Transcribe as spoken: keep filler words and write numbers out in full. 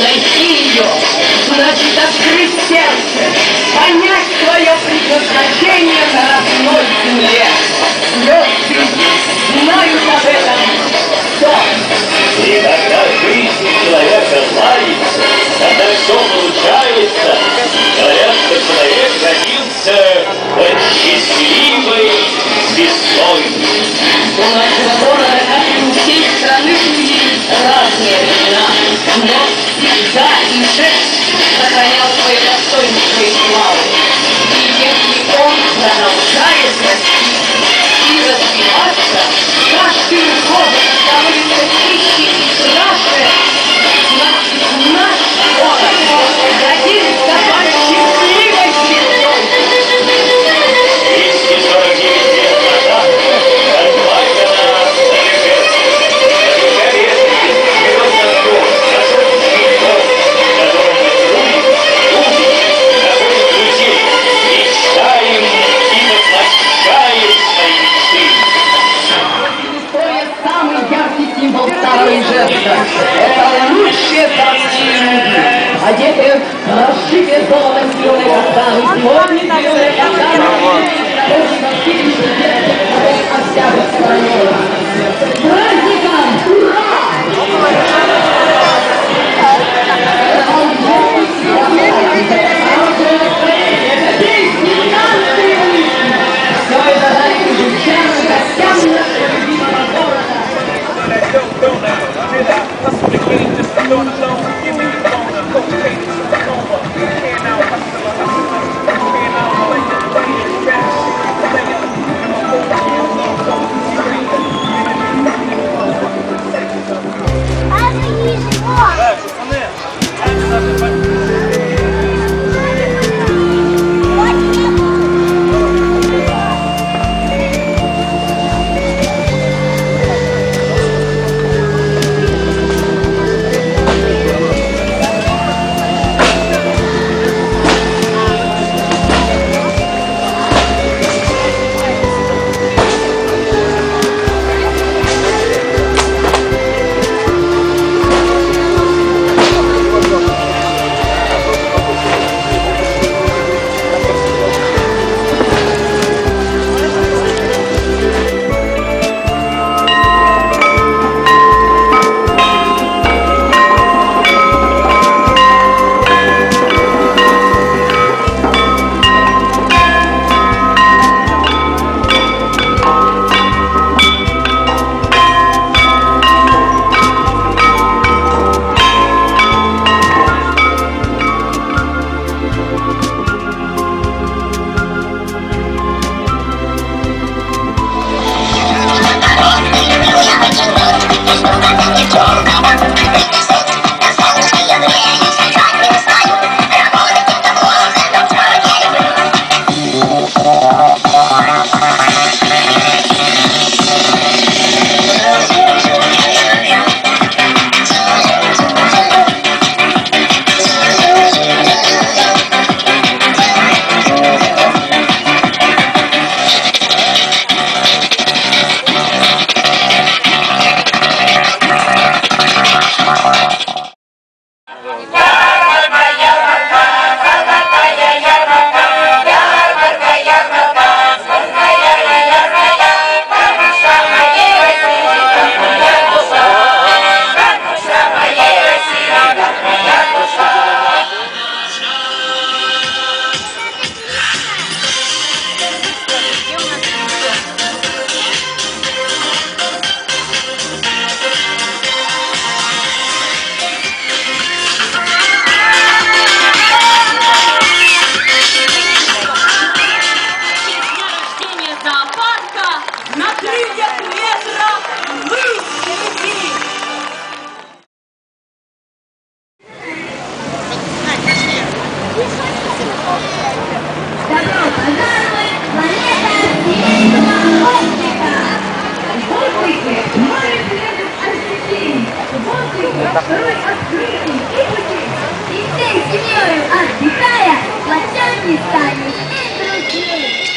Найти её, значит открыть сердце, понять своё предназначение на родной земле. Звёзды знают об этом. Всё. И когда жизнь человека ладится, когда всё получается, говорят, что человек родился под счастливой звездой. У нашего города, как и у всей страны, были разные времена, но всегда Ижевск сохранял своё достоинство и славу. И если он продолжает расти и развиваться, каждым годом становится чище и краше, значит, наш город родился под счастливой звездой. Двести сорок девять лет назад Конвальд Иванович Ижевский, Ижевск, которым мы любим, любим, находит людей, мечтаем и воплощаем свои мечты. История — самый яркий символ старого Ижевска. Это лучшие городские люди, одетые в расшитые золотом зелёные кафтаны, сегодня зелёные кафтаны. Праздником! Ура! Русь открытым и путем, и всей семьёю отдыхая, локтями станем и дружней.